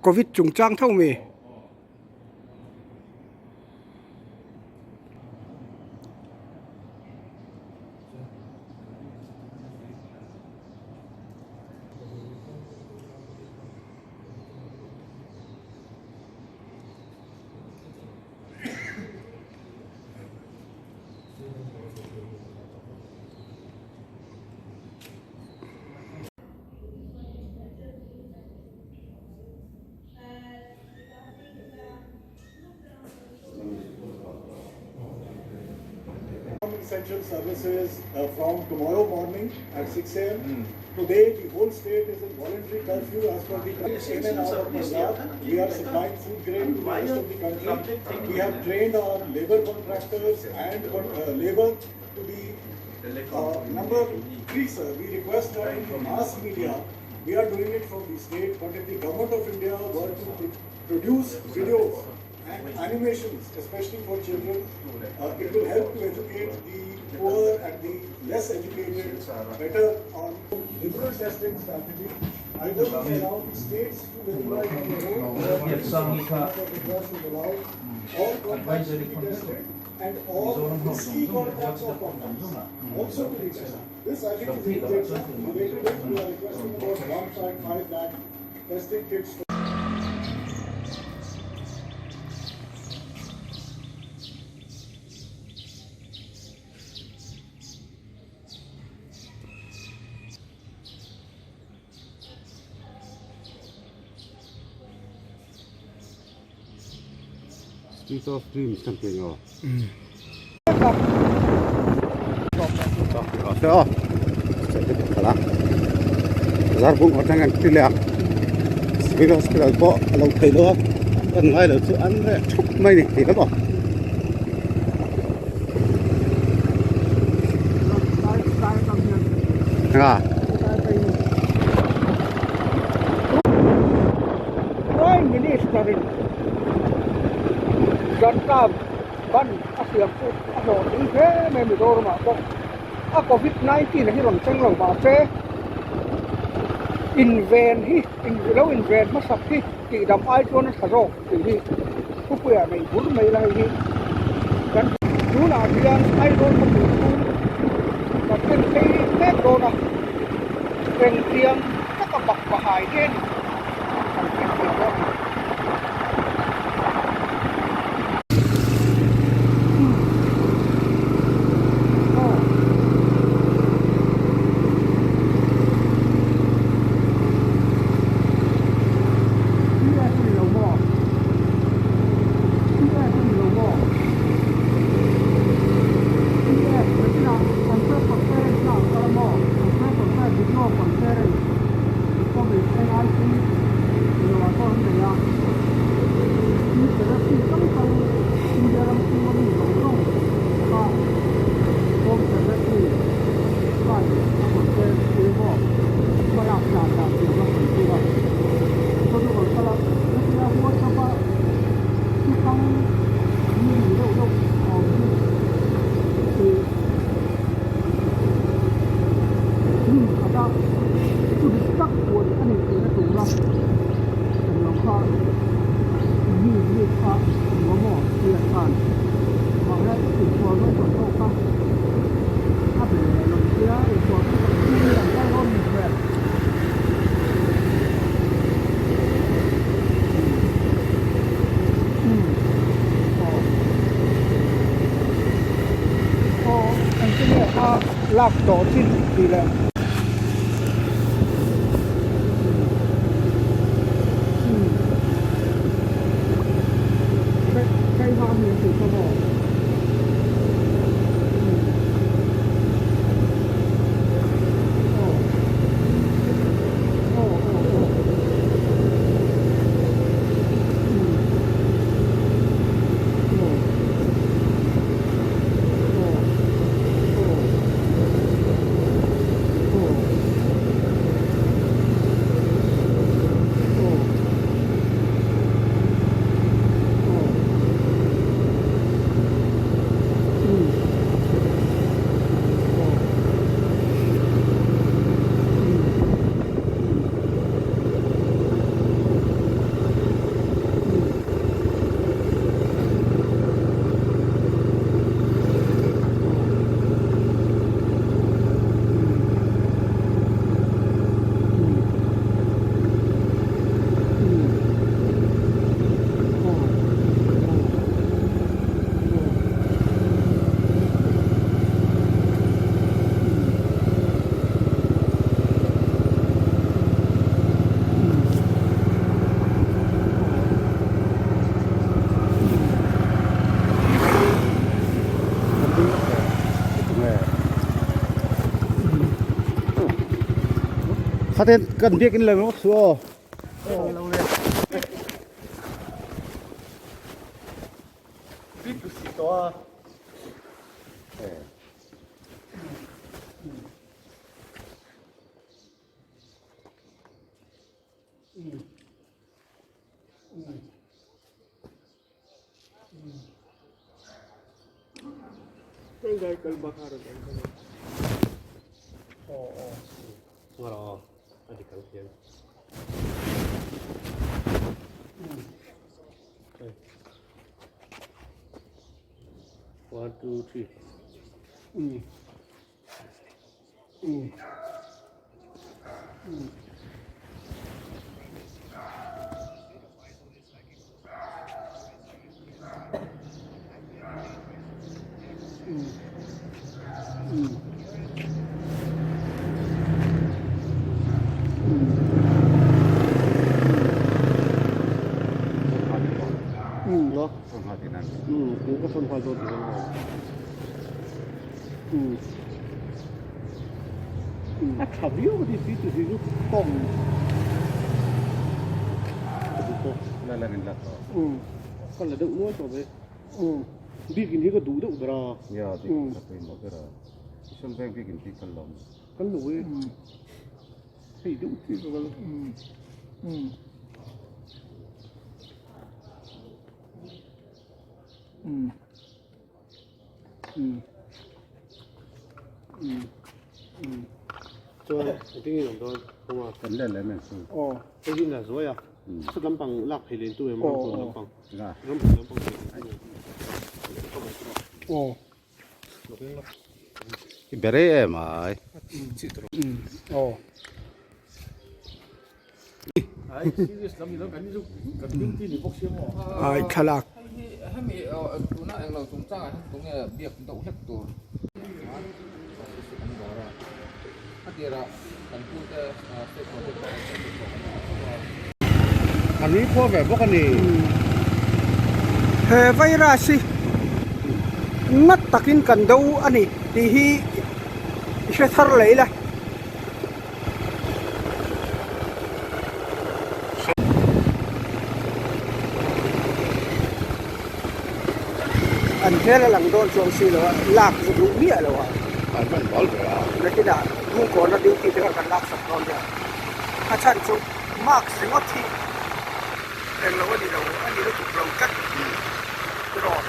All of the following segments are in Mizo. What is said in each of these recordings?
Covid chungchang tho mi. Essential services from tomorrow morning at 6 a.m. Today, the whole state is in voluntary curfew as per the in and out of Punjab. We are supplying food grain to the rest of the country. We have trained our labor contractors and labor to be number three, sir. We request that in the mass media, we are doing it from the state, but if the government of India were to produce videos and animations, especially for children, it will help to educate the poor and the less educated better on liberal testing strategy. Either we allow the states to liberalize on their own, or the government should allow all contacts to be tested and all risky contacts or contacts also to be tested. This I think is immediate. Related, we are requesting about 1.5 lakh testing kits. Street of Dreams kan tih ang aw. Zarbung atang an ti leh a civil hospital pawh a lo theih lo a kan ngai lo chu an reh thup mai ni tih emaw. Prime Minister in Janta ban a siam chu a hlawhtling hle mai Mizoram ah pawh a covid 19 hi rawn cheng lo mahse inven hi lo inven hmasak hi tihdam ai chuan a tha zawk tih hi thupuia nei bur mai la hei hi kan tunah hian Aizawl khawpui chhung kan en phei mek dawn a engtiang taka bak pahai nge ni kan hriatfiah dawn a ni. Lak tawh chin tih leh. Khaten kan biakin lo ringawt suh aw. One, two, three. A tha viau a ni tih chu hi chu tawng ka la deuh nual tawh mai bikin hi ka duh deuh ber a kan lo e hei deuh chiah ka kal Chuan engtin nge awm dawn kawng a? Kan let leh mai chu. Aw. Hei hi la zuai a. Sut lampang lak phei len tu em rampun lampang. La. Rampun lampang phei len tu em. Aw. I bere em ai. Aw. Ai thlalak. A nui phuar ve bawk a ni. He virus hi ngat takin kan do a ni tih hi i hre thar leh ila. An hmel a lang dawn chuang si lo a, lak chu duh miah lo a. An hman bal ve a. Nakinah Bungkawna duty te kha kan lak sak dawn nia. A chhan chu mask ringawt hi englo a ni lo, a ni lutuk lo tlat tiraw.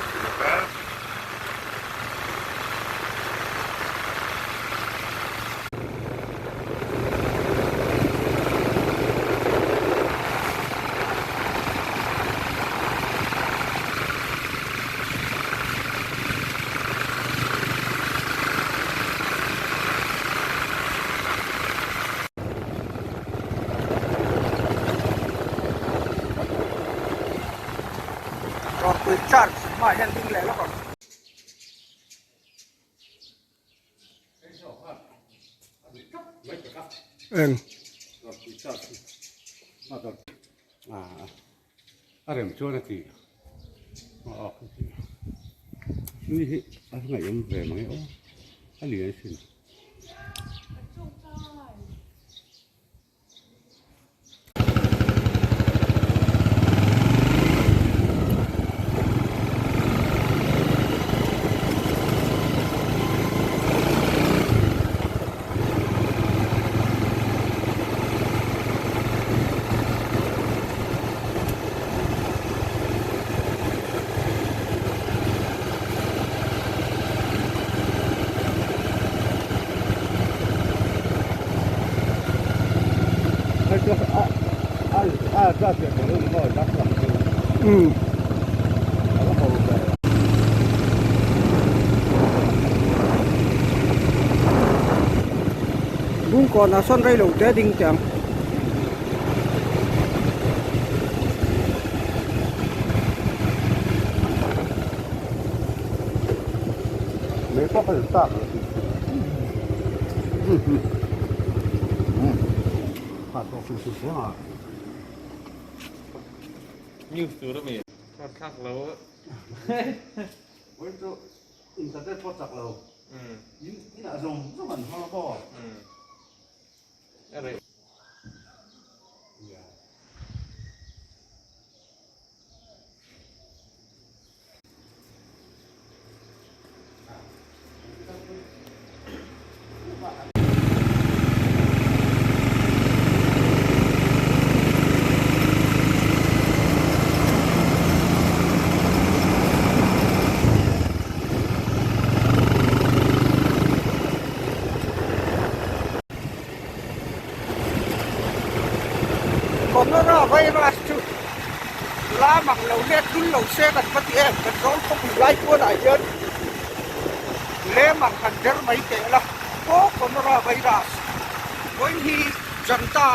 Rawpui church hmaah hian ding leh lawk ang. Eng. A rem chuan a ti a ni hi a ngaihawm ve mai aw a lian sin. Bungkawnah sawn reilo te ding teh ang. News tur a mi. Thar thlak lo. Vawiin chu internet pawh chak lo. In inah zawng zawng an hmang a maw? A reh. Lam ang lo let lul lo se kan va ti em, kan zawl khawpui lai tualah hian lem ang han der mai teh la, aw Corona virus vawiin hi Janta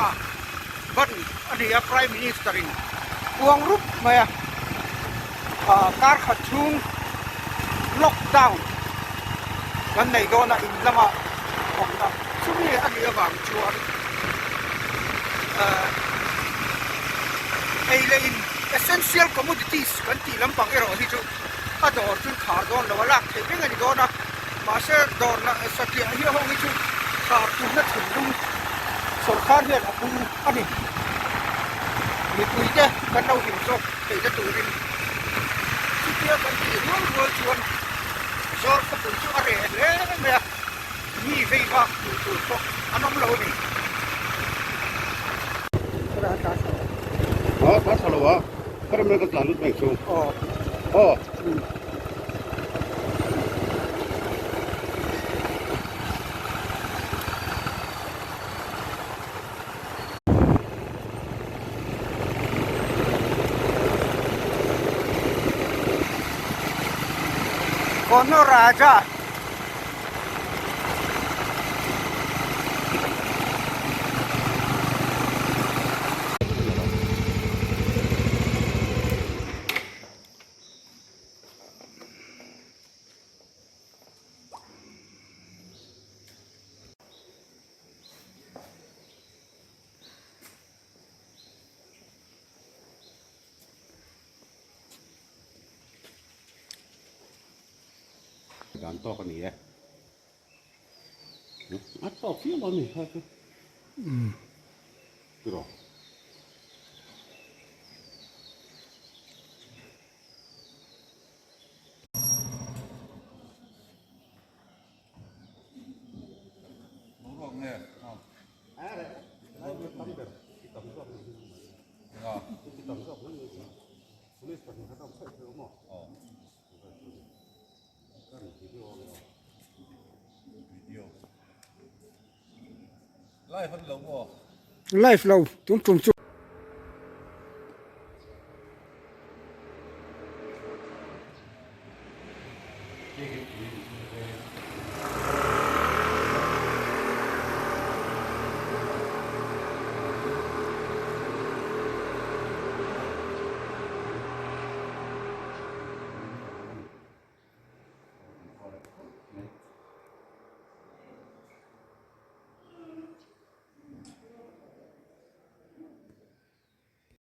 ban a ni a, Prime Minister in puang rup mai a, kar khat chhung lockdown kan nei dawn a, in lama awmna chumi a nih avang chuan ei leh in essential commodities kan tih lampang erawh hi chu a dawr chu khar dawn lo a, lak theih reng a ni dawn a, mahse dawr lah satliah hi ho hi chu khar tumna thinlung sawrkar hian a pu a ni. Mipuite kan lo him zawk theihna turin chutia kan tih rual rual chuan zawr khawpui chu a reh hle mai a, mi vei vak duh tur pawh an awm lo a ni. Aw tla tha lo a, ka ram ka tla lut mai chu. Aw. Kono Raja. Dan tawk a ni e. A tawk viau a ni kha chu. Tiraw. Live lo tun tum chu.